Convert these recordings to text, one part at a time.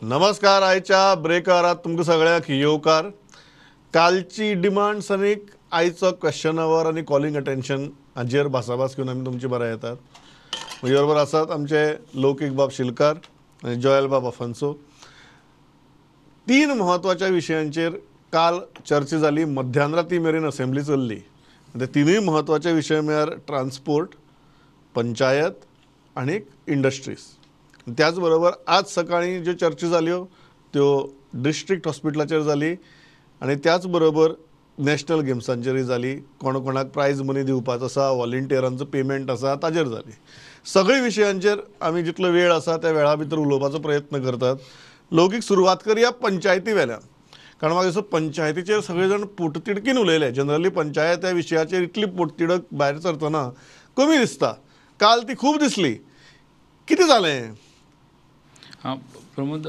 नमस्कार. आयच्या ब्रेकारात तुमकां सगळ्यांक येवकार. कालची डिमांड्स आनी आयचो क्वेश्चन our आनी कॉलिंग अटेन्शन हाजेर भासाभास घेवन आमी तुमचे बरें येतात. म्हजे बरोबर आसात आमचे लौकीक बाब शिलकार आनी जोयल बाब अफान्सो. तीन म्हत्वाच्या विशयांचेर काल चर्चा जाली. मध्यान राती मेरेन असेंब्ली चल्ली. ते तिनूय म्हत्वाचे विशय म्हळ्यार ट्रान्सपोर्ट, पंचायत आनी इंडस्ट्रीज. त्याच बरोबर आज सकाळी ज्यो चर्चा जाल्यो त्यो डिस्ट्रिक्ट हॉस्पिटलाचेर जाली आनी त्याच बरोबर नॅशनल गेम्सांचेरूय जाली. कोण कोणाक प्रायज मनी दिवपाचो आसा, वॉलंटियरांचो पेमेंट आसा ताजेर जाली. सगळे विशयांचेर आमी जितलो वेळ आसा त्या वेळा भितर उलोवपाचो प्रयत्न करतात. लौकीक सुरवात करया पंचायती वेल्यान, कारण म्हाका दिसता पंचायतीचेर सगळे जाण पोटतिडकीन उलयले. जनरली पंचायत ह्या विशयाचेर इतली पोटतिडक भायर सरतना कमी दिसता. काल ती खूब दिसली. कितें जालें? प्रमोद,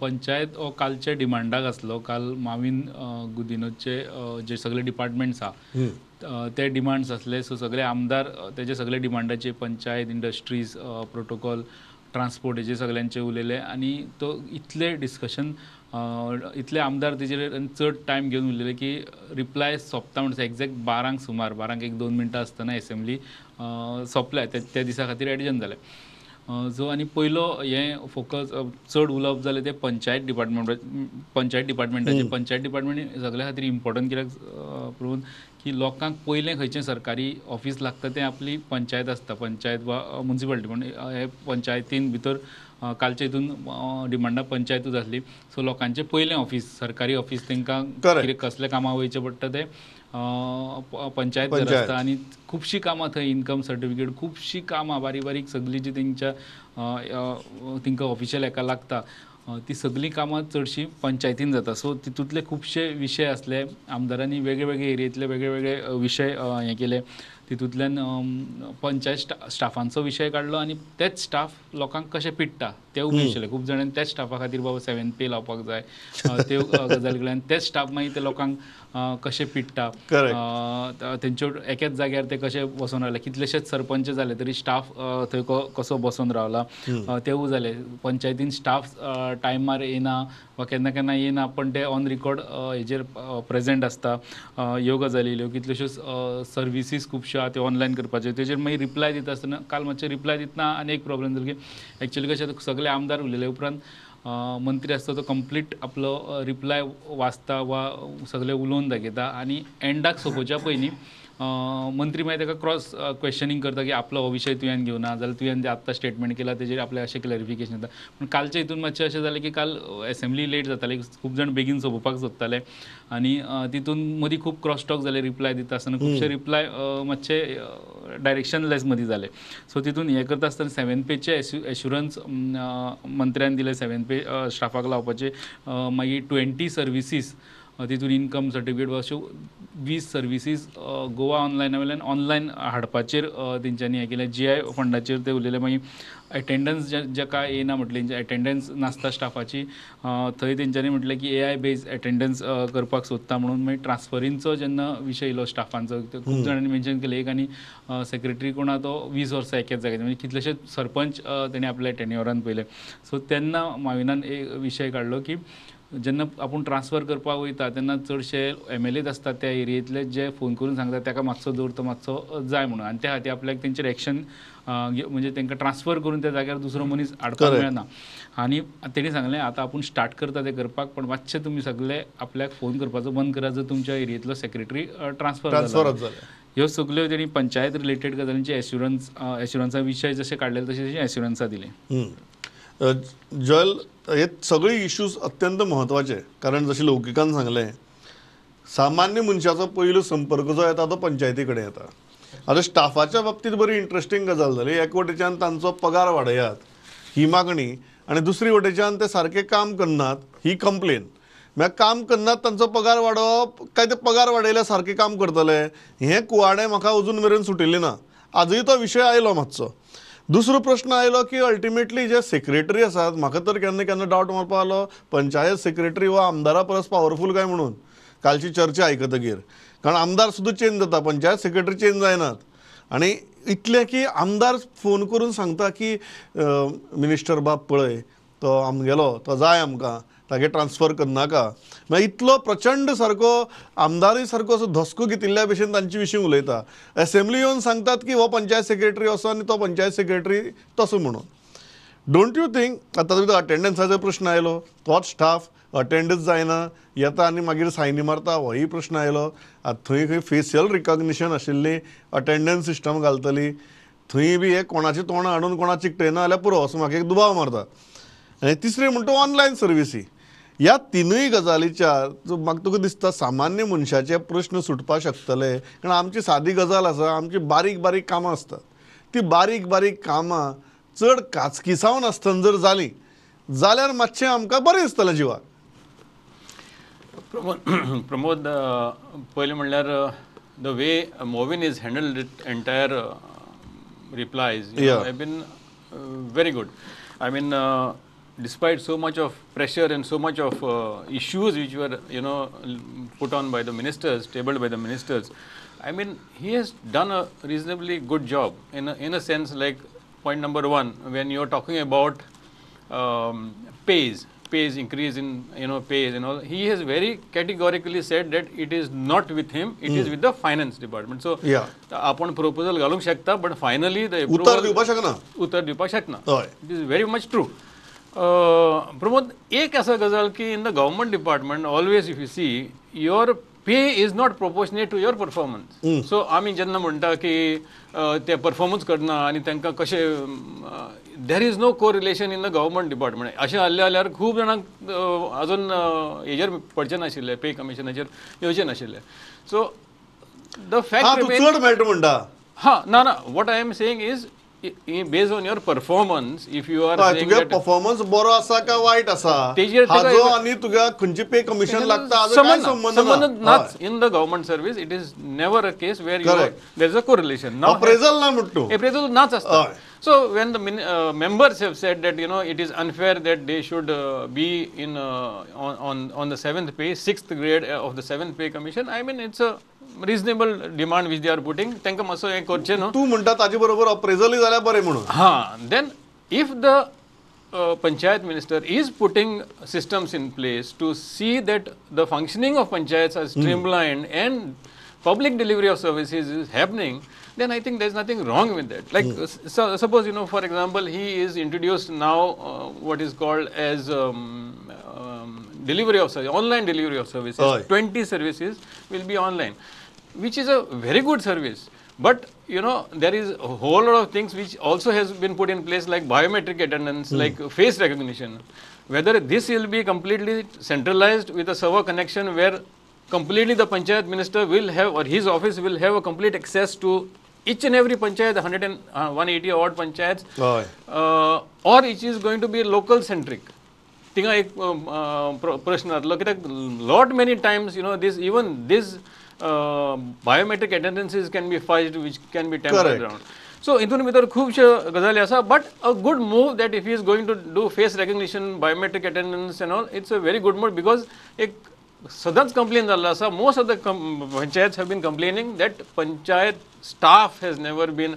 पंचायत हो कालच्या डिमांडाक आसलो. काल माविन गुदिनोचे जे सगळे डिपार्टमेंट्स आहा ते डिमांड्स आसले. सो सगळे आमदार तेजे सगळे डिमांडाचे पंचायत, इंडस्ट्रीज, प्रोटोकॉल, ट्रान्सपोर्ट हेजे सगळ्यांचे उलयले आनी तो इतले डिस्कशन, इतले आमदार तेजेर चड टायम घेवन उलयले की रिप्लाय सोंपता म्हणसर एग्जॅक्ट 12 सुमार, 12 1-2 मिनटां आसतना एसेंब्ली सोंपल्या. त्या दिसा खातीर एडजन जालें. सो आनी पयलो हें फोकस चड उलोवप जालें तें पंचायत डिपार्टमेंट, पंचायत डिपार्टमेंटाचें. पंचायत डिपार्टमेंट सगळ्या खातीर इम्पोर्टंट कित्याक प्रमोद की लोकांक पयलें खंयचें सरकारी ऑफीस लागता तें आपली पंचायत आसता, पंचायत वा मुन्सिपालिटी. पूण हे पंचायतीन भितर कालच्या हितून डिमांडा पंचायतूच आसली. सो लोकांचें पयलें ऑफीस, सरकारी ऑफीस, तांकां कितें कसलें कामां वयचें पडटा तें पंचायत घर आसता. आनी खुबशीं कामां थंय, इनकम सर्टिफिकेट, खुबशीं कामां बारीक बारीक सगळीं जी तेंच्या तांकां ऑफिशियल हेका लागता ती सगळीं कामां चडशीं पंचायतीन जाता. सो तितूंतले खुबशे विशय आसले. आमदारांनी वेगळे वेगळे एरियेंतले वेगळे वेगळे विशय हें केले. तितूंतल्यान पंचायत स्टाफांचो विशय काडलो आनी तेच स्टाफ लोकांक कशें पिडटा तेवूय बी विशय. खूब जाणांनी त्याच स्टाफा खातीर बाबा 7 पे लावपाक जाय त्यो गजाली केल्या आनी तेच स्टाफ मागीर ते लोकांक कशें पिडटा, तेंच्यो एकेच जाग्यार ते कशे बसोन रावले. कितलेशेच सरपंच जाले तरी स्टाफ थंय कसो बसोन रावला तेवूय जाले. पंचायतीन स्टाफ टायमार येना वा केन्ना केन्ना येना, पण ते ऑन रिकॉर्ड हेजेर प्रेजेंट आसता. ह्यो गजाली येयल्यो. कितल्योश्योच सर्विसीस खुबश्यो आहा त्यो ऑनलायन करपाच्यो, तेजेर मागीर रिप्लाय दिता आसतना काल मातशें रिप्लाय दितना आनी एक प्रॉब्लेम जालो की एक्चुअली कशें सगळे आमदार उलयले उपरांत मंत्री आसता तो कंप्लीट आपलो रिप्लाय वाचता वा सगळे उलोवन दाखयता आनी एंडाक सोंपोवच्या पयलीं मंत्री मागीर ताका क्रॉस क्वेश्चनींग करता की आपलो हो विशय तुवें घेवना जाल्यार तुवें जें आत्तां स्टेटमेंट केलां तेजेर आपलें अशें क्लॅरिफिकेशन जाता. पूण कालच्या हितून मातशें अशें जालें की काल एसेंब्ली लेट जाताली, खूब जाण बेगीन सोंपोवपाक सोदताले आनी तितून मदीं खूब क्रॉस टॉक जाले. रिप्लाय दिता आसतना खुबशे रिप्लाय मातशे डायरेक्शनलेस मदीं जाले. सो तितून हें करता आसतना 7 पेचे एश्युरन्स मंत्र्यान दिले, 7 पे स्टाफाक लावपाचे. मागीर 20 सर्विसीस, तितून इनकम सर्टिफिकेट वा अश्यो 20 सर्विसीस गोवा ऑनलायना वयल्यान ऑनलायन हाडपाचेर तेंच्यांनी हें केलें. GI फंडाचेर ते उलयले. मागीर एटेंडन्स जेका येना म्हटलें, एटेंडन्स नासता स्टाफाची, थंय तेंच्यांनी म्हटलें की AI based attendance करपाक सोदता म्हणून. मागीर ट्रान्सफरींचो जेन्ना विशय येयलो स्टाफांचो, खूब जाणांनी मेन्शन केलें. एक आनी सेक्रेटरी कोण आहा तो 20 वर्सां एकेच जाग्यार, म्हणजे कितलेशेच सरपंच तेणी आपल्या टेन्युअरान पयले. सो तेन्ना माविनान एक विशय काडलो की जेन्ना आपूण ट्रान्सफर करपाक वयता तेन्ना चडशे MLAs आसता त्या एरियेंतले जे फोन करून सांगता ताका मातसो दवर, तो मातसो जाय म्हणून, आनी त्या खातीर आपल्याक तेंचेर एक्शन म्हणजे तांकां ट्रान्सफर करून त्या जाग्यार दुसरो मनीस हाडपाक मेळना. आनी तेणी सांगलें आतां आपूण स्टार्ट करता तें करपाक, पण मातशें तुमी सगळे आपल्याक फोन करपाचो बंद करा जर तुमच्या एरियेंतलो सेक्रेटरी ट्रान्सफर जाला. ह्यो सगल्यो तेणी पंचायत रिलेटेड गजालींचे एश्युरन्स, एश्युरन्सा विशय जशे काडलेले तशे तशे एश्युरन्सां दिली. जल हे सगळे इश्यूज अत्यंत म्हत्वाचे, कारण जशें लौकिकान सांगलें सामान्य मनशाचो पयलो संपर्क जो येता तो पंचायती कडेन येता. आतां स्टाफाच्या बाबतींत बरी इंट्रस्टींग गजाल जाली. एक वटेच्यान तांचो पगार वाडयात ही मागणी आनी दुसरी वटेच्यान ते सारकें काम करनात ही कंप्लेन. म्हळ्यार काम करनात तांचो पगार वाडोवप काय ते पगार वाडयल्यार सारकें काम करतले हें कुवाडें म्हाका अजून मेरेन सुटिल्लें ना. आजूय तो विशय आयलो मातसो. दुसरो प्रश्न आयलो की अल्टिमेटली जे सेक्रेटरी आसात, म्हाका तर केन्ना केन्ना डावट मारपा आलो पंचायत सेक्रेटरी हो आमदारा परस पावरफूल काय म्हणून कालची चर्चा आयकतगीर. कारण आमदार सुद्दां चेंज जाता, पंचायत सेक्रेटरी चेंज जायनात. आनी इतलें की आमदार फोन करून सांगता की मिनिस्टर बाब पळय तो आमगेलो तो जाय आमकां तागे ट्रान्सफर करनाका. मागीर इतलो प्रचंड सारको आमदारूय सारको असो धसको घेतिल्ल्या भशेन तांचे विशीं उलयता. एसेंब्ली येवन सांगतात की हो पंचायत सेक्रेटरी असो आनी तो पंचायत सेक्रेटरी तसो म्हणून. Don't you think आतां तुका अटेंडन्साचो प्रश्न आयलो, तोच स्टाफ अटेंडच जायना, येता आनी मागीर सायनी मारता, होय प्रश्न आयलो. आतां थंय खंय फेशियल रिकॉग्निशन आशिल्ली अटेंडन्स सिस्टम घालतली, थंय बी हे कोणाची तोंडां हाडून कोणाक चिकटयना जाल्यार पुरो असो म्हाका एक दुबाव मारता. आनी तिसरें म्हणटा ऑनलायन सर्विसी. ह्या तिनूय गजालीच्या म्हाका तुका दिसता सामान्य मनशाचे प्रश्न सुटपाक शकतले? कारण आमची सादी गजाल आसा, आमची बारीक बारीक कामां आसतात, ती बारीक बारीक कामां चड काचकिसावन आसतना जर जाली जाल्यार मातशें आमकां बरें दिसतलें जिवाक. प्रमोद, पयलें म्हणल्यार the way Mauvin is handled it entire replies have been very good. I mean, despite so much of pressure and so much of issues which were, you know, put on by the ministers, tabled by the ministers, I mean, he has done a reasonably good job in a sense. Like point number one, when you are talking about pays increase in, you know, pays and all, he has very categorically said that it is not with him, it is with the finance department. So आपण proposal घालूंक शकता, but finally the approval उत्तर दिवपाक शकना, उत्तर दिवपाक शकना. It is very much true. Pramod, एक असा गजाल की in the government department always if you see, your pay is not proportionate to your performance. So आमी जेन्ना म्हणटा की ते परफॉर्मन्स करना आनी तांकां कशें, there is no correlation in the government department. अशें आहलें जाल्यार खूब जाणांक अजून हेजेर पडचें नाशिल्लें, पे कमिशनाचेर येवचें नाशिल्लें. सो the fact चड मेळटा म्हणटा. हां, ना ना, what I am saying is based on your performance, if you are saying that performance बरो आसा काय वायट आसा हाजो आनी तुका खंयची पे कमिशन लागता हाजो काय संबंध नाच. In the government service it is never a case where there is a correlation. Appraisal ना म्हणटा, अप्रेजल नाच आसता. So when the members have said that, you know, it is unfair that they should be in on the 7th pay, 6th grade of the 7th pay commission, I mean, it's a reasonable demand which they are putting. तांकां मातसो हें करचें न्हू. तूं म्हणटा ताजे बरोबर अप्रेजलय जाल्यार बरें म्हणून. हां, then if the panchayat minister is putting systems in place to see that the functioning of panchayats are streamlined and public delivery of services is happening, then I think there is nothing wrong with that. Like so, suppose, you know, for example, he is introduced now what is called as delivery of service, online delivery of services. 20 services will be online, which is a very good service. But, you know, there is a whole lot of things which also has been put in place, like biometric attendance, like face recognition. Whether this will be completely centralized with a server connection where completely the panchayat minister will have, or his office will have a complete access to each and every panchayat, 180 odd panchayats, or it is going to be local centric. Tinga ek prashna atlo kiत्याक lot many times, you know, this, even this biometric attendances can be fudged, which can be tampered around. So हितून भितर खुबश्यो गजाली आसा, but a good move that if he is going to do face recognition, biometric attendance and all, it's a very good move, because एक सदांच complain जाल्लो आसा. Most of the panchayats have been complaining that panchayat staff has never been,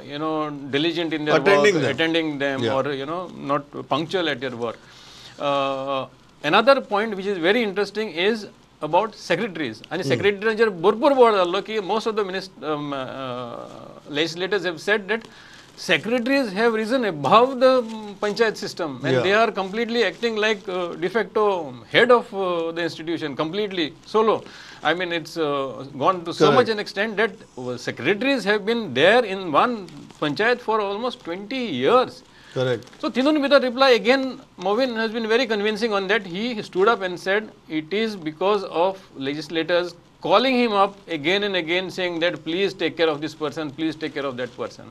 you know, diligent in their work, attending them, or, you know, not punctual at their work. Another point which is very interesting is about secretaries. आनी सेक्रेटरीचेर भरपूर बोवाळ जाल्लो की most of the legislators have said that secretaries have risen above the panchayat system and they are completely acting like de facto head of the institution, completely solo. I mean, it's gone to so much an extent that secretaries have been there in one panchayat for almost 20 years. Correct. So, Tinun Bidar reply again, Mauvin has been very convincing on that. He stood up and said it is because of legislators calling him up again and again saying that please take care of this person, please take care of that person.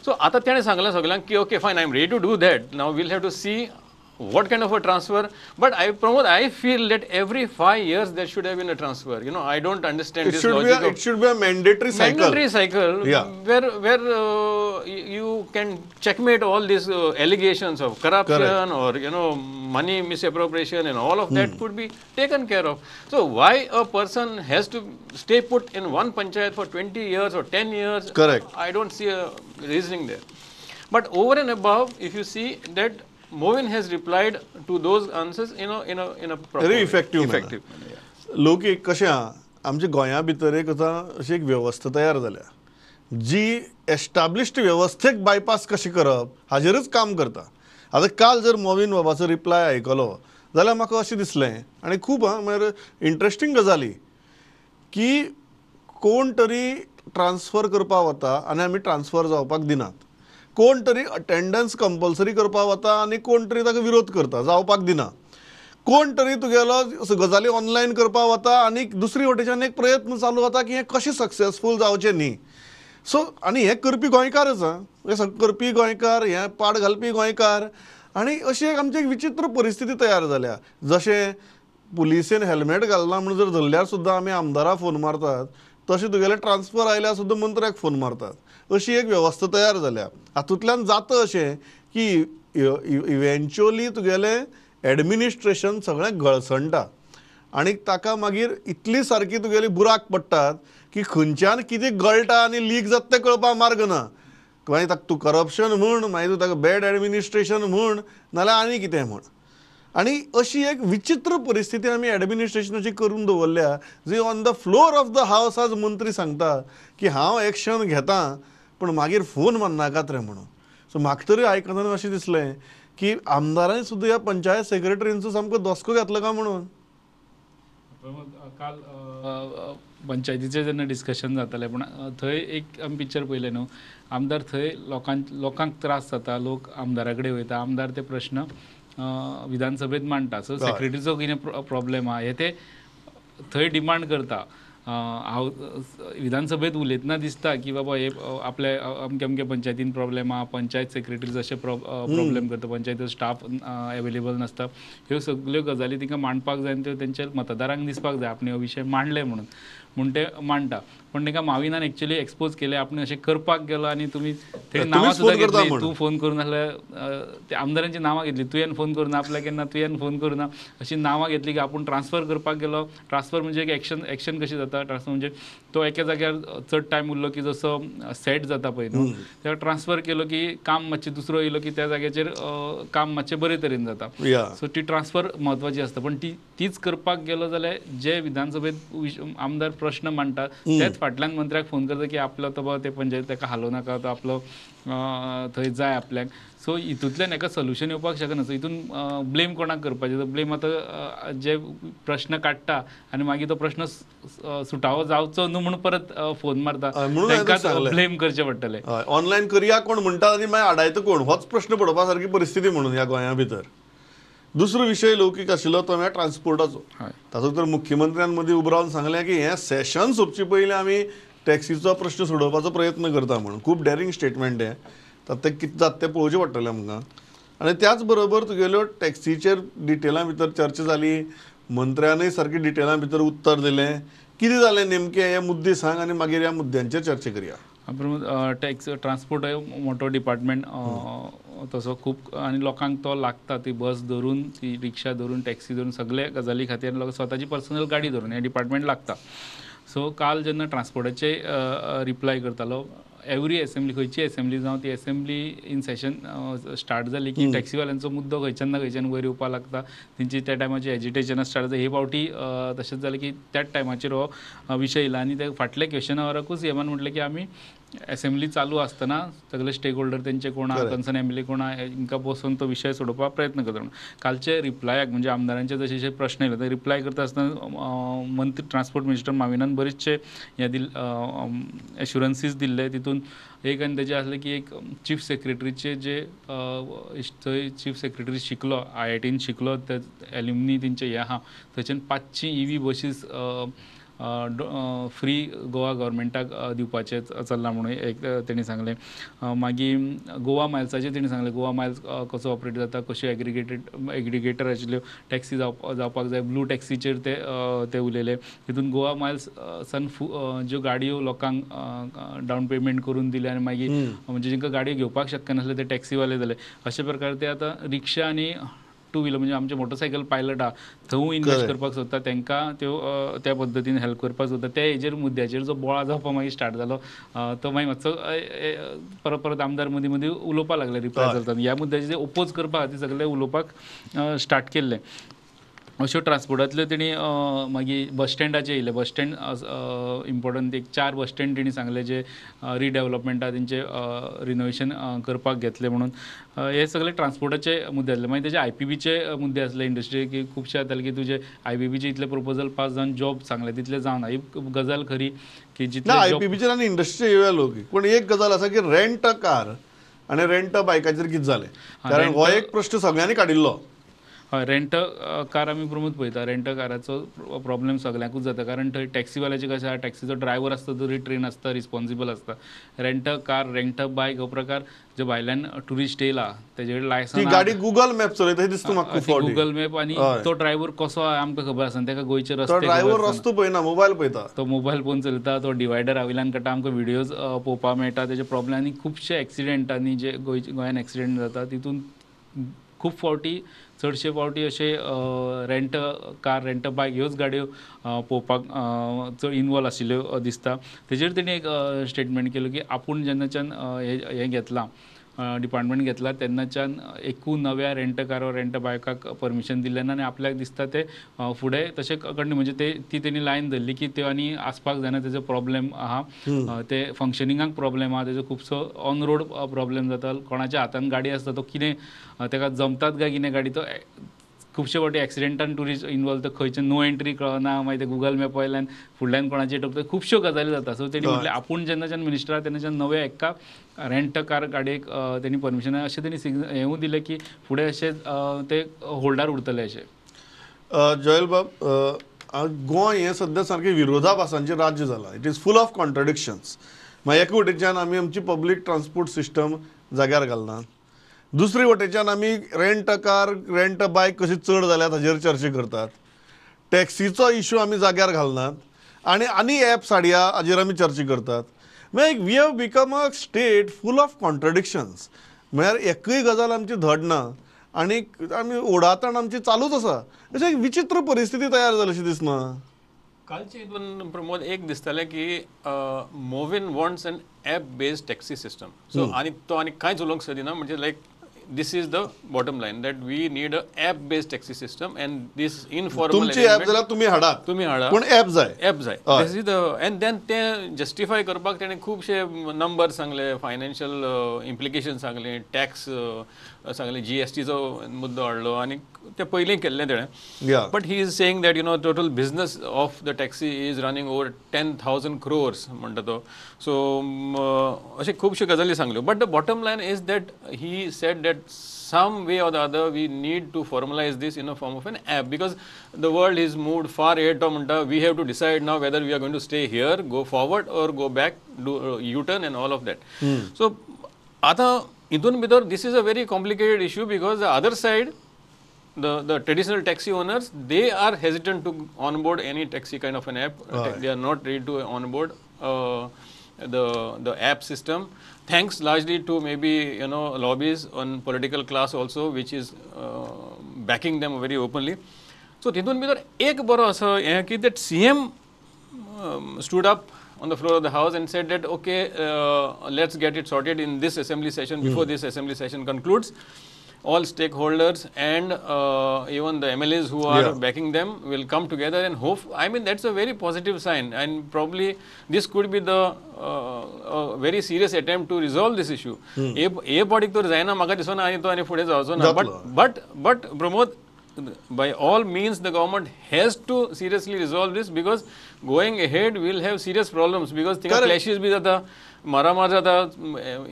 So, आता त्याने सांगला सगळ्यांक की okay fine, I am ready to do that. Now we'll have to see what kind of a transfer. But I, Pramod, I feel that every 5 years there should have been a transfer. You know, I don't understand this logic. It should be a mandatory cycle. Mandatory cycle, yeah. Where you can checkmate all these allegations of corruption. Correct. Or, you know, money misappropriation and all of that could be taken care of. So why a person has to stay put in one panchayat for 20 years or 10 years? Correct. I don't see a reasoning there. But over and above, if you see that Movin has replied to those answers in a proper very effective manner. लोक एक कशें आहा आमच्या गोंया भितर एक आतां अशी एक वेवस्था तयार जाल्या जी एस्टाब्लिश्ड वेवस्थेक बायपास कशें करप हाजेरच काम करता. आतां काल जर मोविन बाबाचो रिप्लाय आयकलो जाल्यार म्हाका अशें दिसलें आनी खूब आं म्हळ्यार इंट्रस्टींग गजाली की कोण तरी ट्रान्सफर करपाक वता आनी आमी ट्रान्सफर जावपाक दिनात, कोण तरी अटेंडन्स कंपल्सरी करपाक वता आनी कोण तरी ताका विरोध करता जावपाक दिना, कोण तरी तुगेलो गजाली ऑनलायन करपाक वता आनी दुसरी वटेच्यान एक प्रयत्न चालू जाता की हें कशें सक्सेसफूल जावचें न्ही. सो आनी हें करपी गोंयकारच आं, हें सगळें करपी गोंयकार, हें पाड घालपी गोंयकार आनी अशी एक आमची एक विचित्र परिस्थिती तयार जाल्या. जशें पुलिसेन हेल्मेट घालना म्हणून जर धरल्यार सुद्दां आमी आमदाराक फोन मारतात तशें तुगेलें ट्रान्सफर आयल्यार सुद्दां मंत्र्याक फोन मारतात, अशी एक वेवस्था तयार जाल्या. हातूंतल्यान जाता अशें की इवेंच्युअली तुगेलें एडमिनिस्ट्रेशन सगळें गळसणटा आनी ताका मागीर इतली सारकी तुगेली बुराक पडटात की खंयच्यान कितें गळटा आनी लीक जाता तें कळपाक मार्ग ना. मागीर ताका तूं करप्शन म्हण, मागीर तूं ताका बॅड एडमिनिस्ट्रेशन म्हण, नाल्यार आनी कितें म्हण. आनी अशी एक विचित्र परिस्थिती आमी एडमिनिस्ट्रेशनाची करून दवरल्या जी on the floor of the house आज मंत्री सांगता की हांव एक्शन घेता पूण मागीर फोन मारनाकात रे म्हणून. सो म्हाका तरी आयकतना अशें दिसलें की आमदारांनी सुद्दां ह्या पंचायत सेक्रेटरींचो सामको धसको घेतलो काय म्हणून. काल पंचायतीचें जेन्ना डिस्कशन जातालें पूण थंय एक आमी पिक्चर पळयलें न्हू, आमदार थंय लोकांक त्रास जाता, लोक आमदारा कडेन वयता, आमदार ते प्रश्न विधानसभेत मांडटा. सो सेक्रेटरीचो कितें प्रॉब्लेम आहा हे ते थंय डिमांड करता. हांव विधानसभेत उलयतना दिसता की बाबा हे आपल्या अमके अमके पंचायतीन प्रॉब्लेम आहा, पंचायत सेक्रेटरी जशे प्रॉब्लेम करता, पंचायतीचो स्टाफ एवेलेबल नासता, ह्यो सगल्यो गजाली तांकां मांडपाक जाय आनी त्यो तेंच्या मतदारांक दिसपाक जाय आपणे हो विशय मांडले म्हणून म्हूण ते मांडटा. पूण तांकां माविनान एक्चुअली एक्सपोज केलें, आपणे अशें करपाक गेलो आनी तुमी थंय नांवां सुद्दां घेतली, तूं फोन करून जाल्यार त्या आमदारांची नांवां घेतली, तुवें फोन करुना आपल्याक केन्ना, तुवें फोन करुना अशी नांवां घेतली की आपूण ट्रान्सफर करपाक गेलो. ट्रान्सफर म्हणजे एक एक्शन, एक्शन कशी जाता ट्रान्सफर म्हणजे तो एका जाग्यार चड टायम उरलो की जसो सेट जाता पळय न्हू, तेन्ना ट्रान्सफर केलो की काम मातशें दुसरो येयलो की त्या जाग्याचेर काम मातशें बरे तरेन जाता. सो ती ट्रान्सफर म्हत्वाची आसता, पण ती तीच करपाक गेलो जाल्यार जे विधानसभेत आमदार प्रश्न मांडटा तेच फाटल्यान मंत्र्याक फोन करता की आपलो तो बाबा ते पंचायत ताका हालोवं नाका, तो आपलो थंय जाय आपल्याक. सो हितूंतल्यान एका सोल्युशन येवपाक शकना. सो हितून ब्लेम कोणाक करपाचें, ब्लेम आतां जे प्रश्न काडटा आनी मागीर तो प्रश्न सुटावो जावचो न्हू म्हणून परत फोन मारता तांकां ब्लेम करचें पडटलें. ऑनलायन करया कोण म्हणटा आनी मागीर आडायता कोण, होच प्रश्न पडपा सारकी परिस्थिती म्हणून ह्या गोंया भितर. दुसरो विशय लौकीक आशिल्लो तो म्हळ्यार ट्रान्सपोर्टाचो. ताचो तर मुख्यमंत्र्यान मदीं उबो रावन सांगलें की हें सेशन सोंपचे पयलीं आमी टॅक्सीचो प्रश्न सोडोवपाचो प्रयत्न करता म्हणून. खूब डॅरिंग स्टेटमेंट हें, तें कितें जाता तें पळोवचें पडटलें आमकां. आनी त्याच बरोबर तुगेल्यो टॅक्सीचेर डिटेलां भितर चर्चा जाली, मंत्र्यानूय सारकी डिटेलां भितर उत्तर दिलें. कितें जालें नेमकें हे मुद्दे सांग आनी मागीर ह्या मुद्द्यांचेर चर्चा करया. टॅक्स ट्रान्सपोर्ट हो मोठो डिपार्टमेंट तसो खूब आनी लोकांक तो लागता, ती बस धरून, ती रिक्षा धरून, टॅक्सी धरून सगळे गजाली खातीर लोक स्वताची पर्सनल गाडी धरून हें डिपार्टमेंट लागता. सो काल जेन्ना ट्रान्सपोर्टाचे रिप्लाय करतालो, एवरी एसेंब्ली खंयची एसेंब्ली जावं ती एसेंब्ली इन सेशन स्टार्ट जाली की टॅक्सीवाल्यांचो मुद्दो खंयच्यान ना खंयच्यान वयर येवपाक लागता, तेंची त्या टायमाची एजिटेशनां स्टार्ट जाता. हे फावटी तशेंच जालें की त्याच टायमाचेर हो विशय येयला आनी ते फाटले क्वेश्चन आवराकूच हेमान म्हटलें की आमी एसेंब्ली चालू आसतना सगळे स्टेक होल्डर तेंचे कोण आहा, कन्सर्न एम एल ए कोण आहा, हिंकां बसोवन तो विशय सोडोवपाक प्रयत्न करता. म्हणून कालचे रिप्लायाक म्हणजे आमदारांचे जशे जशे प्रश्न येयले ते रिप्लाय करता आसतना मंत्री ट्रान्सपोर्ट मिनिस्टर माविनान बरेचशे हे दिल एश्युरन्सीस दिल्ले. तितून एक आनी तेजें आसलें की एक चीफ सेक्रेटरीचे जे थंय चीफ सेक्रेटरी शिकलो, IITन शिकलो, ते एल्युमनी तेंचे हें आहा, थंयच्यान 500 EV बशीस फ्री गोवा गव्हर्मेंटाक दिवपाचें चल्लां म्हणून एक तेणी सांगलें. मागीर गोवा मायल्साचें तेणी सांगलें, गोवा मायल्स कसो ऑपरेट जाता, कश्यो एग्रिगेटर आशिल्ल्यो टॅक्सी जावपाक जाय, ब्लू टॅक्सीचेर ते ते उलयले. तितून गोवा मायल्स सन ज्यो गाडयो लोकांक डावन पेमेंट करून दिले आनी मागीर म्हणजे जेंकां गाडयो घेवपाक शक्य नासले ते टॅक्सीवाले जाले. अशे प्रकारे ते आतां रिक्षा आनी टू व्हिलर म्हणजे आमचे मोटरसायकल पायलट आहा थंय इन्वेस्ट करपाक सोदता तांकां त्यो त्या पद्दतीन हेल्प करपाक सोदता. त्या हेजेर मुद्द्याचेर जो बोळा जावपा मागीर स्टार्ट जालो तो मागीर मातसो परत परत आमदार मदीं मदीं उलोवपाक लागले, रिप्लाय चलता ह्या मुद्द्याचेर ओपोज करपा खातीर सगळे उलोवपाक स्टार्ट केल्लें. अश्यो ट्रान्सपोर्टांतल्यो तेणी मागीर बस स्टँडाचे येयले, बस स्टँड इम्पॉर्टंट एक 4 बस स्टँड तेणी सांगले जे रिडेवलपमेंटा तेंचे रिनोवेशन करपाक घेतले म्हणून. हे सगळे ट्रान्सपोर्टाचे मुद्दे आसले. मागीर तेजे IPBचे मुद्दे आसले इंडस्ट्री की खुबशे जाताले की तुजे IPBचे इतले प्रपोजल पास जावन जॉब सांगले तितले जावना. ही गजाल खरी की जितले IPBचेर आनी इंडस्ट्री येवया लोक, पूण एक गजाल आसा की रेंट अ कार आनी रेंट अ बायकाचेर कितें जालें, कारण हो एक प्रश्न सगळ्यांनी काडिल्लो. हय, रेंट कार आमी प्रमोद पळयता, रेंट काराचो प्रॉब्लेम सगळ्यांकूच जाता कारण थंय टॅक्सीवाल्याचे कशें आहा टॅक्सीचो ड्रायव्हर आसता तरी ट्रेन आसता, रिस्पॉन्सिबल आसता. Rent car rent बायक हो प्रकार जो भायल्यान ट्युरिस्ट येयला तेजे कडेन लायसन, गाडी गुगल मॅप चलयता दिसता म्हाका, गुगल मॅप आनी तो ड्रायव्हर कसो आहा आमकां खबर आसना, ताका गोंयचे रस्ते ड्रायव्हर रस्तो पळयना, मोबायल पळयता, तो मोबायल फोन चलयता, तो डिवायडर वयल्यान काडटा, आमकां व्हिडियोज पळोवपाक मेळटा तेजे प्रॉब्लेम. आनी खुबशे एक्सिडेंट आनी जे गोंयान एक्सिडेंट जाता तितून खूब फावटी चडशे फावटी अशे रेंट कार रेंट बायक ह्योच गाडयो पळोवपाक चड इनवॉल्व आशिल्ल्यो दिसता. तेजेर तेणी एक स्टेटमेंट केलो की आपूण जेन्नाच्यान हें घेतलां डिपार्टमेंट घेतला तेन्नाच्यान एकूय नव्या रेंट कार वा रेंट बायकाक परमिशन दिलें ना आनी आपल्याक दिसता ते फुडें तशें कंटिन्यू म्हणजे ते ती तेणी लायन धरली की त्यो आनी आसपाक जायना, तेजो प्रॉब्लेम आहा, ते फंक्शनिंगाक प्रॉब्लेम आहा, तेजो खुबसो ऑन रोड प्रॉब्लेम जाता, कोणाच्या हातान गाडी आसता तो कितें ताका जमतात काय कितें गाडी, तो खुबशे फावटी एक्सिडेंटान ट्युरिस्ट इनवॉल्व, तो खंयचे नो एंट्री कळना, मागीर ते गुगल मॅप वयल्यान फुडल्यान कोणाचे ठोकता, खुबश्यो गजाली जाता. सो तेणी म्हटलें आपूण जेन्नाच्यान मिनिस्टर आहा तेन्नाच्यान नव्या एका रेंट कार गाडयेक तेणी परमिशन अशें तेणी हेंवूय दिलें की फुडें अशें ते होल्डार उरतले अशें. जॉयल बाब, गोंय हें सद्या सारकें विरोधाभासांचें राज्य जालां, it is full of contradictions. मागीर एके वटेच्यान आमी आमची पब्लीक ट्रान्सपोर्ट सिस्टम जाग्यार घालना, दुसरे वटेच्यान आमी rent a car rent a bike कशी चड जाल्या ताजेर चर्चा करतात, टॅक्सीचो इशू आमी जाग्यार घालनात आनी आनी एप्स हाडया हाजेर आमी चर्चा करतात. म्हळ्यार we have become a state full of contradictions, म्हळ्यार एकूय गजाल आमची धड ना आनी आमी ओडाताण आमची चालूच आसा, अशें एक विचित्र परिस्थिती तयार जाली अशी दिसना. कालचे हितून प्रमोद एक दिसतालें की Mauvin wants an app based taxi system. So आनी तो आनी कांयच उलोवंक सोदिना, म्हणजे like this is the bottom line that we need a app based taxi system and this informal तुमची ॲप जाल्यार तुमी हाडात, तुमी हाडा, पूण ॲप जाय, ॲप जाय. This is the and then ते जस्टिफाय करपाक तेणें खुबशे नंबर सांगले, फायनान्शियल इम्प्लिकेशन सांगले, टॅक्स सांगले, GSTचो मुद्दो हाडलो आनी ते पयलीं केल्लें तेणें. But he is saying that you know total business of the taxi is running over 10,000 crores म्हणटा तो. सो अशे खुबश्यो गजाली सांगल्यो. But the bottom line is that he said that some way or the other we need to formalize this in a form of an app because the world is moved far ahead. We have to decide now whether we are going to stay here, go forward or go back, do U-turn and all of that. So आता इतून भितर this is a very complicated issue because the other side, the traditional taxi owners, they are hesitant to onboard any taxi kind of an app. They are not ready to onboard the app system, thanks largely to maybe you know lobbies on political class also, which is backing them very openly. So तितून भितर एक बरो असो हें की that CM stood up on the floor of the house and said that okay, let's get it sorted in this assembly session before this assembly session concludes. All stakeholders and even the MLAs who are backing them will come together and hope. I mean, that's a very positive sign, and probably this could be the very serious attempt to resolve this issue. ए बॉडीक तर जायना म्हाका दिसना आनी तो आनी फुडें जावचो ना. But but Pramod, by all means the government has to seriously resolve this because going ahead will have serious problems because थिंगा clashes बी जाता, मारामार जाता,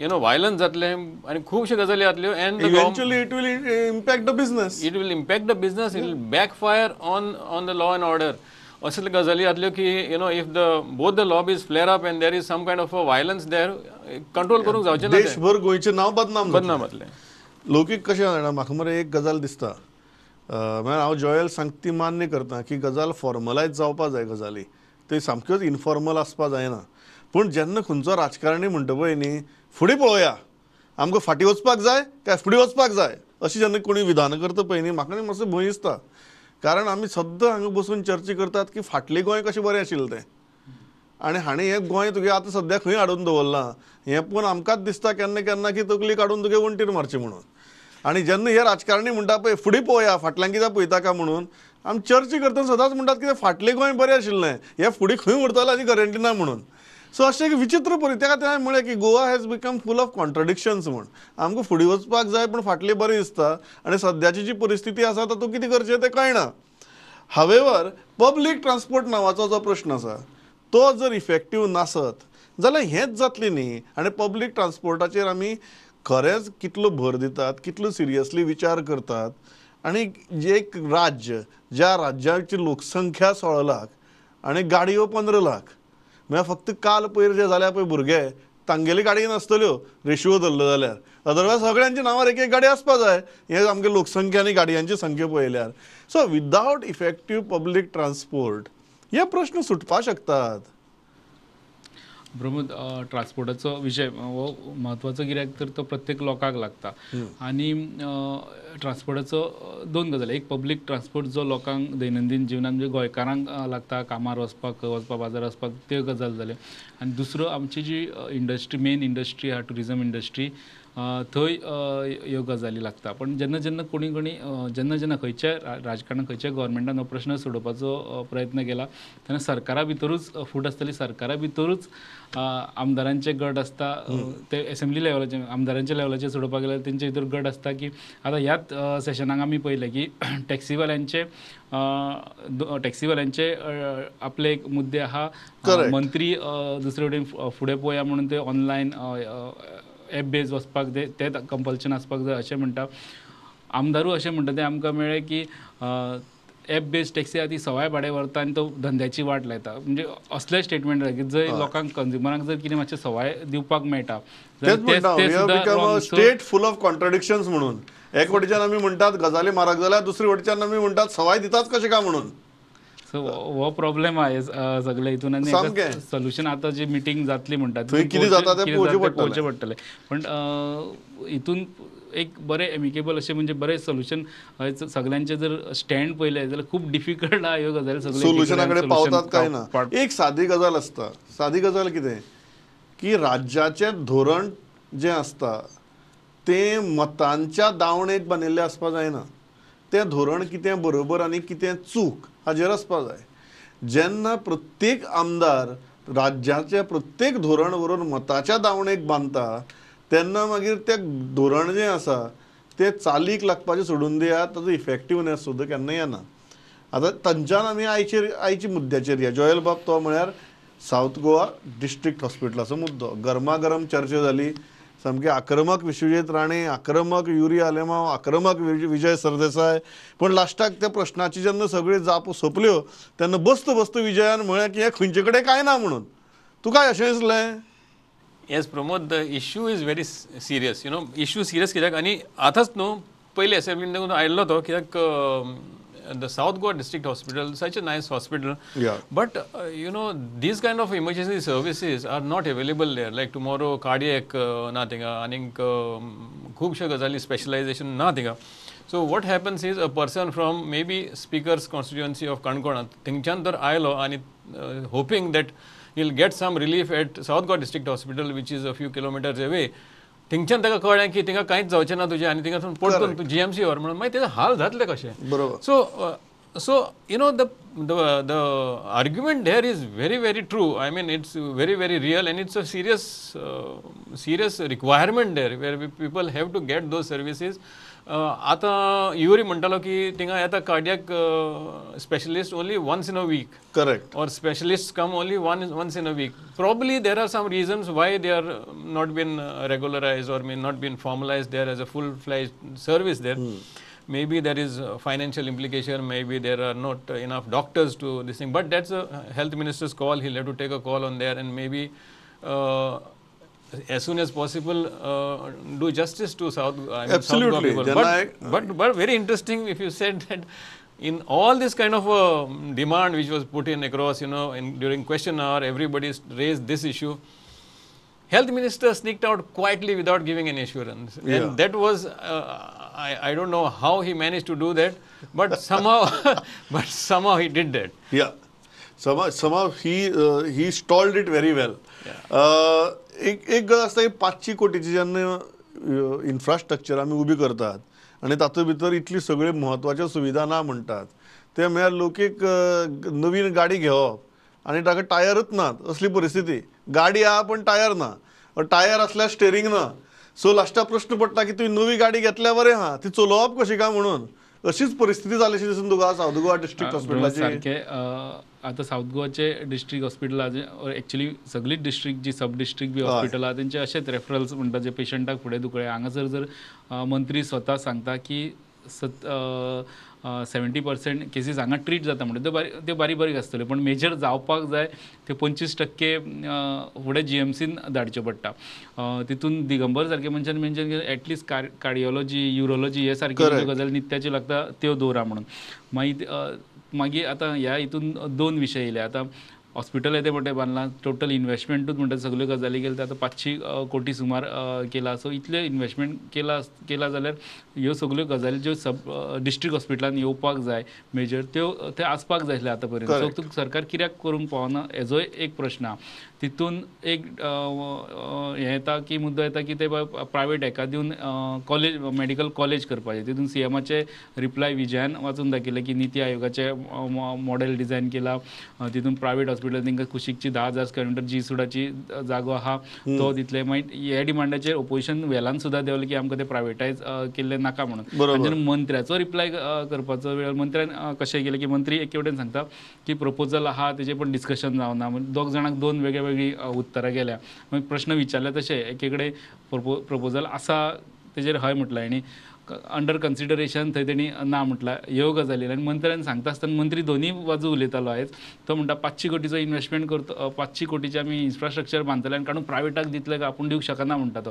you know violence जातलें आनी खुबश्यो गजाली जातल्यो and eventually it will impact the business, it will impact the business, it will backfire on the law and order. असले गजाली जातल्यो की you know if the both the lobbies flare up and there is some kind of a violence there, control करूंक जावचें ना, देशभर गोंयचें नांव बदनाम बदनाम जातलें. लौकीक कशें जाणा, म्हाका मरे एक गजाल दिसता, म्हळ्यार हांव जॉयल सांगता ती मान्य करता की गजाल फॉर्मलायज जावपा जाय, गजाली ते सामक्योच इनफॉर्मल आसपा जायना. पूण जेन्ना खंयचो राजकारणी म्हणटा पळय न्ही, फुडें पळोवया, आमकां फाटीं वचपाक जाय काय फुडें वचपाक जाय, अशी जेन्ना कोणी विधानां करता पळय न्ही, म्हाका न्ही मातसो भंय दिसता. कारण आमी सद्दां हांगा बसून चर्चा करतात की फाटलें गोंय कशें बरें आशिल्लें तें, आनी हाणें हें गोंय तुगे आतां सद्या खंय हाडून दवरलां हें पळोवन आमकांच दिसता केन्ना केन्ना की तकली काडून तुगे वण्टीर मारची म्हणून. आनी जेन्ना हे राजकारणी म्हणटा पळय फुडें पळोवया फाटल्यान कित्याक पळयता काय म्हणून, आमी चर्चा करतना सदांच म्हणटात कितें फाटलें गोंय बरें आशिल्लें, हें फुडें खंय व्हरतलें हाची गॅरंटी ना म्हणून. सो अशें एक विचित्र परिस्थिती. तेका हांवें म्हळें की Goa has become full of contradictions म्हूण. आमकां फुडें वचपाक जाय पूण फाटलें बरें दिसता आनी सद्याची जी परिस्थिती आसा तातूंत कितें करचें तें कळना. हावेवर पब्लीक ट्रान्सपोर्ट नांवाचो जो प्रश्न आसा तो जर इफेक्टीव नासत जाल्यार हेंच जातलें न्ही. आनी पब्लीक ट्रान्सपोर्टाचेर आमी खरेंच कितलो भर दितात, कितलो सिरियसली विचार करतात. आनी एक राज्य ज्या राज्याची लोकसंख्या 16 लाख आनी गाडयो 15 लाख, म्हळ्यार फक्त काल पयर जे जाल्या पळय भुरगे तांगेली गाडी नासतल्यो रेशियो धरलो जाल्यार, अदरवायज सगळ्यांच्या नांवार एक एक गाडी आसपा जाय. हें आमगे लोकसंख्या आनी गाडयांची संख्या पळयल्यार. So without effective public transport हे प्रश्न सुटपाक शकतात. प्रमोद, ट्रान्सपोर्टाचो विशय हो म्हत्वाचो कित्याक तर तो प्रत्येक लोकांक लागता. आनी ट्रान्सपोर्टाचो दोन गजाली, एक पब्लीक ट्रान्सपोर्ट जो लोकांक दैनंदीन जिवनांत म्हणजे गोंयकारांक लागता, कामार वचपाक, वचपाक बाजार वचपाक, त्यो गजाल जाल्यो. आनी दुसरो आमची जी इंडस्ट्री, मेन इंडस्ट्री आहा ट्युरिजम इंडस्ट्री, थंय ह्यो गजाली लागता. पण जेन्ना जेन्ना कोणी कोणी जेन्ना जेन्ना खंयच्या राजकारणान खंयच्या गव्हर्मेंटान हो प्रश्न सोडोवपाचो प्रयत्न केला तेन्ना सरकारा भितरूच फूट आसतली, सरकारा भितरूच आमदारांचे गट आसता, ते एसेंब्ली लेवलाचे आमदारांच्या लेवलाचेर सोडोवपाक गेल्यार तेंचे भितर गट आसता की आतां ह्याच सेशनाक आमी पळयलें की टॅक्सीवाल्यांचे टॅक्सीवाल्यांचे आपले एक मुद्दे आहा, मंत्री दुसरे वटेन फुडें पळोवया म्हणून ते ऑनलायन एप बेज वचपाक जाय, ते कंपल्शन आसपाक जाय अशें म्हणटा. आमदारूय अशें म्हणटा ते आमकां मेळ्ळें की एप बेज टॅक्सी आहा ती सवाय भाडें व्हरता आनी तो धंद्याची वाट लायता. म्हणजे असले स्टेटमेंट जाय की जंय लोकांक कंज्युमरांक जर कितें मातशें सवाय दिवपाक मेळटा. स्टेट फूल ऑफ कॉन्ट्रडिक्शन्स म्हणून एक वटेच्यान आमी म्हणटात गजाली म्हारग जाल्यार, दुसरे वटेच्यान आमी म्हणटात सवाय दिताच कशें काय म्हणून. सो हो प्रॉब्लेम आहा सगळे हितून. आनी सोल्युशन आतां जी मिटींग जातली म्हणटा कितें जाता तें पळोवचें पडटलें. पण हितून एक बरें एमिकेबल अशें म्हणजे बरें सोल्युशन सगळ्यांचे जर स्टँड पळयलें जाल्यार खूब डिफिकल्ट आहा ह्यो गजाली. सगळे सोल्युशना कडेन पावतात काय ना. एक सादी गजाल आसता, सादी गजाल कितें की राज्याचें धोरण जें आसता तें मतांच्या दावणेक बांदिल्लें आसपाक जायना. तें धोरण कितें बरोबर आनी कितें चूक हाजेर आसपाक जाय. जेन्ना प्रत्येक आमदार राज्याचें प्रत्येक धोरण व्हरून मताच्या दावणेक बांदता तेन्ना मागीर तें धोरण जें आसा तें चालीक लागपाचें सोडून दियात, ताजो इफेक्टिवनेस सुद्दां केन्ना येना. आतां तांच्यान आमी आयच्या मुद्द्याचेर या. जोयल बाब तो म्हळ्यार सावथ गोवा डिस्ट्रिक्ट हॉस्पिटलाचो मुद्दो गरमागरम चर्चा जाली. सामकी आक्रमक विश्वजीत राणे, आक्रमक युरी आलेमाव, आक्रमक विजय सरदेसाय. पूण लास्टाक त्या प्रश्नाची जेन्ना सगळ्यो जापो सोंपल्यो तेन्ना बस्त बस्त विजयान म्हळें की हें खंयचे कडेन कांय ना म्हणून. तुका अशें दिसलें? Yes Pramod, the issue is very serious. You know issue serious कित्याक आनी आतांच न्हू पयलीं एसेंब्लीन आयिल्लो तो कित्याक the South Goa District Hospital, such a nice hospital. Yeah. But you know, these kind of emergency services are not available there. Like tomorrow cardiac na thinga, anik khubshe gazali specialization na thinga. So what happens is a person from maybe speaker's constituency of Kankona, thingchan tar ailo ani hoping that he'll get some relief at South Goa District Hospital, which is a few kilometers away. थिंगच्यान ताका कळ्ळें की थिंगा कांयच जावचें ना तुजें आनी थिंगासून परतून तूं जीएमसी व्हर म्हणून मागीर तेजो हाल जातले कशें. बरोबर. So so you know the argument there is very very true. I mean it's very very real and it's a serious serious requirement there where people have to get those services. आतां युरी म्हणटालो की थिंगा येता cardiac specialist only once in a week. Correct. Or specialists come only once in a week. Probably there are some reasons why they are not been regularized or may not been formalized there as a full-fledged service there. Maybe there is financial implication, maybe there are not enough doctors to this thing, but that's a health minister's call. He'll have to take a call on there and maybe as soon as possible do justice to South, I mean, absolutely. South Goa people. But very interesting if you said that in all this kind of demand which was put in across, you know, during question hour, everybody raised this issue. Health minister sneaked out quietly without giving any assurance. Yeah. And that was, I don't know how he managed to do that, but somehow he did that. Yeah, somehow he stalled it very well. एक एक गजाल आसता की 500 कोटीची जेन्ना infrastructure आमी उबी करतात आनी तातूंत भितर इतली सगळ्यो म्हत्वाच्यो सुविधा ना म्हणटात, ते म्हळ्यार लोक एक नवीन गाडी घेवप आनी ताका टायरूच नात असली परिस्थिती. गाडी आहा पण टायर ना, टायर आसल्यार स्टेरींग ना. सो लास्टाक प्रश्न पडटा की तुवें नवी गाडी घेतल्यार बरें आहा, ती चलोवप कशी काय म्हणून. अशीच परिस्थिती जाली अशी दिसून तुका सावथ गोवा डिस्ट्रिक्ट हॉस्पिटलाची. सारकें आतां सावथ गोवाचे डिस्ट्रिक्ट हॉस्पिटल एक्चुअली सगळीच डिस्ट्रिक्ट जी सब डिस्ट्रिक्ट बी हॉस्पिटल आहा तेंचे अशेंच रेफरल्स म्हणटा जे पेशंटाक फुडें दुखळे. हांगासर जर मंत्री स्वता सांगता की 70% केसीस हांगा ट्रीट जाता म्हणटा त्यो बारीक बारीक आसतल्यो, पण मेजर जावपाक जाय त्यो 25% फुडें जीएमसीन धाडच्यो पडटा. तितून दिगंबर सारके मनशान मेन्शन केलें एटलिस्ट कार्डियोलॉजी, युरोलॉजी हे सारक्यो ज्यो गजाली नित्याच्यो लागता त्यो दवरा म्हणून. मागीर मागीर आतां ह्या हितून दोन विशय येयले. आतां हॉस्पिटल येदें मोठें बांदलां, टोटल इन्वेस्टमेंटूच म्हणटा सगल्यो गजाली केल्या आतां 500 कोटी सुमार केला. सो इतलें इन्वेस्टमेंट केला जाल्यार ह्यो सगल्यो गजाली ज्यो सब डिस्ट्रिक्ट हॉस्पिटलान येवपाक जाय मेजर त्यो ते आसपाक जाय आसले आतां पर्यंत. सो तुका सरकार कित्याक करूंक पावना हेजोय एक प्रश्न आहा. तितून एक हें येता की मुद्दो येता की ते प्रायवेट हेका दिवन कॉलेज, मेडिकल कॉलेज करपाचें. तितून सीएमाचे रिप्लाय विजयान वाचून दाखयलें की निती आयोगाचें मॉडेल डिजायन केला, तितून प्रायवेट हॉस्पिटल तांकां कुशीकची 10,000 स्क्वेअर मिटर जी सुडाची जागो आहा तो दितले. मागीर ह्या डिमांडाचेर ओपोजिशन वेलान सुद्दां देंवलें की आमकां ते प्रायवेटायज केल्लें नाका म्हणून. आनी जेन्ना मंत्र्याचो रिप्लाय करपाचो वेळ मंत्र्यान कशें केलें की मंत्री एके वटेन सांगता की प्रपोजल आहा तेजें पण डिस्कशन जावना, दोग जाणांक दोन वेगळे वेगळीं उत्तरां गेल्या. मागीर प्रश्न विचारले तशें एके कडेन प्रपोजल आसा तेजेर हय म्हटलें आनी अंडर कन्सिडरेशन थंय तेणी ना म्हटलां. ह्यो गजाली आनी मंत्र्यान सांगता आसतना मंत्री दोनूय बाजू उलयतालो. आयज तो म्हणटा 500 कोटीचो इन्वेस्टमेंट करता, 500 कोटीचें आमी इन्फ्रास्ट्रक्चर बांदतले आनी काडून प्रायवेटाक दितले काय आपूण दिवंक शकना म्हणटा तो.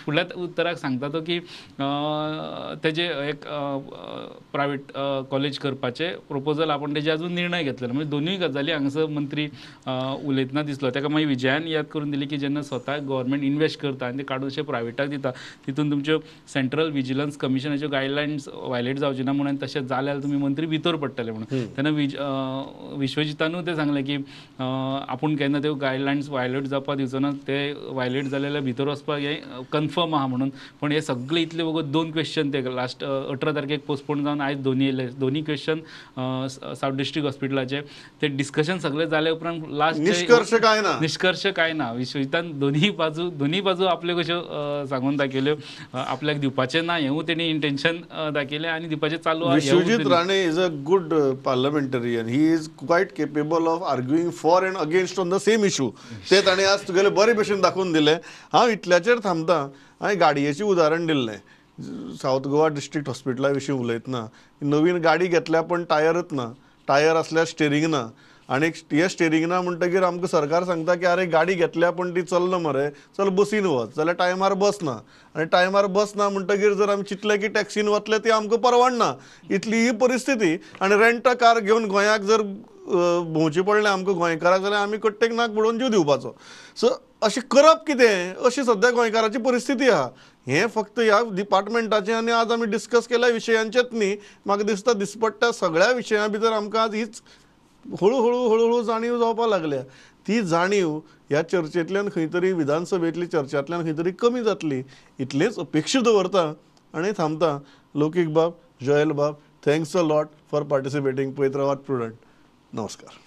फुडल्या उत्तराक सांगता तो की तेजे एक प्रायवेट कॉलेज करपाचें प्रपोजल आपूण तेजे अजून निर्णय घेतलेलो. म्हणजे दोनूय गजाली हांगासर मंत्री उलयतना दिसलो. ताका मागीर विजयान याद करून दिली की जेन्ना स्वता गव्हर्मेंट इन्वेस्ट करता आनी ते काडून अशें प्रायवेटाक दिता तितून तुमच्यो सेंट्रल विजिलन्स कमिशनाच्यो गायडलायन्स वायलेट जावचे ना म्हणून, तशें जाल्यार तुमी मंत्री भितर पडटले म्हणून. तेन्ना विश्वजितानूय तें सांगलें की आपूण केन्ना त्यो गायडलायन्स वायलेट जावपाक दिवचो ना, ते वायलेट जाले जाल्यार भितर वचपाक हें कन्फर्म आहा म्हणून. पण हे सगळे इतले वगत दोन क्वेश्चन ते लास्ट 18 तारखेक पोस्टपोन जावन आयज दोनी येयले. दोनी क्वेश्चन सावथ डिस्ट्रिक्ट हॉस्पिटलाचे ते डिस्कशन सगळे जाले उपरांत लास्ट निश्कर्श काय ना, निश्कर्श काय ना. विश्वजितान दोन्ही बाजू आपल्यो कश्यो सांगून दाखयल्यो, आपल्याक दिवपाचें ना हेंवूय तेणी इंटेन्शन दाखयलें आनी दिवपाचें चालू आहा. Vishwajit Rane is a good parliamentarian, he is quite capable of arguing for and against on the same issue. ते ताणें आज तुगेले बरे भशेन दाखोवन दिलें. हांव इतल्याचेर थांबता. हांवें गाडयेचें उदाहरण दिल्लें सावथ गोवा डिस्ट्रिक्ट हॉस्पिटला विशीं उलयतना. नवीन गाडी घेतल्या पण टायरूच ना, टायर आसल्यार स्टेरींग ना, आनी हे स्टेरींग ना म्हणटगीर आमकां सरकार सांगता की अरे गाडी घेतल्या पण ती चलना मरे, चल बसीन वच, जाल्यार टायमार बस ना, आनी टायमार बस ना म्हणटगीर जर आमी चिंतलें की टॅक्सीन वतले ती आमकां परवडना. इतली ही परिस्थिती. आनी रेंट अ कार घेवन गोंयाक जर भोंवचें पडलें आमकां गोंयकाराक जाल्यार आमी कट्टेक नाक बुडोवन जीव दिवपाचो. सो अशें करप कितें अशी सद्या गोंयकाराची परिस्थिती आहा. हें फक्त ह्या डिपार्टमेंटाचें आनी आज आमी डिस्कस केल्या विशयांचेच न्ही, म्हाका दिसता दिसपट्ट्या सगळ्या विशयां भितर आमकां आज हीच हळू हळू हळू हळू जाणीव जावपाक लागल्या. ती जाणीव ह्या चर्चेंतल्यान खंय तरी विधानसभेंतली चर्चांतल्यान खंय तरी कमी जातली इतलेंच अपेक्षा दवरता आनी थांबता. लौकीक बाब, जॉयल बाब, thanks a lot for participating. पळयत रावात प्रुडंट. नमस्कार.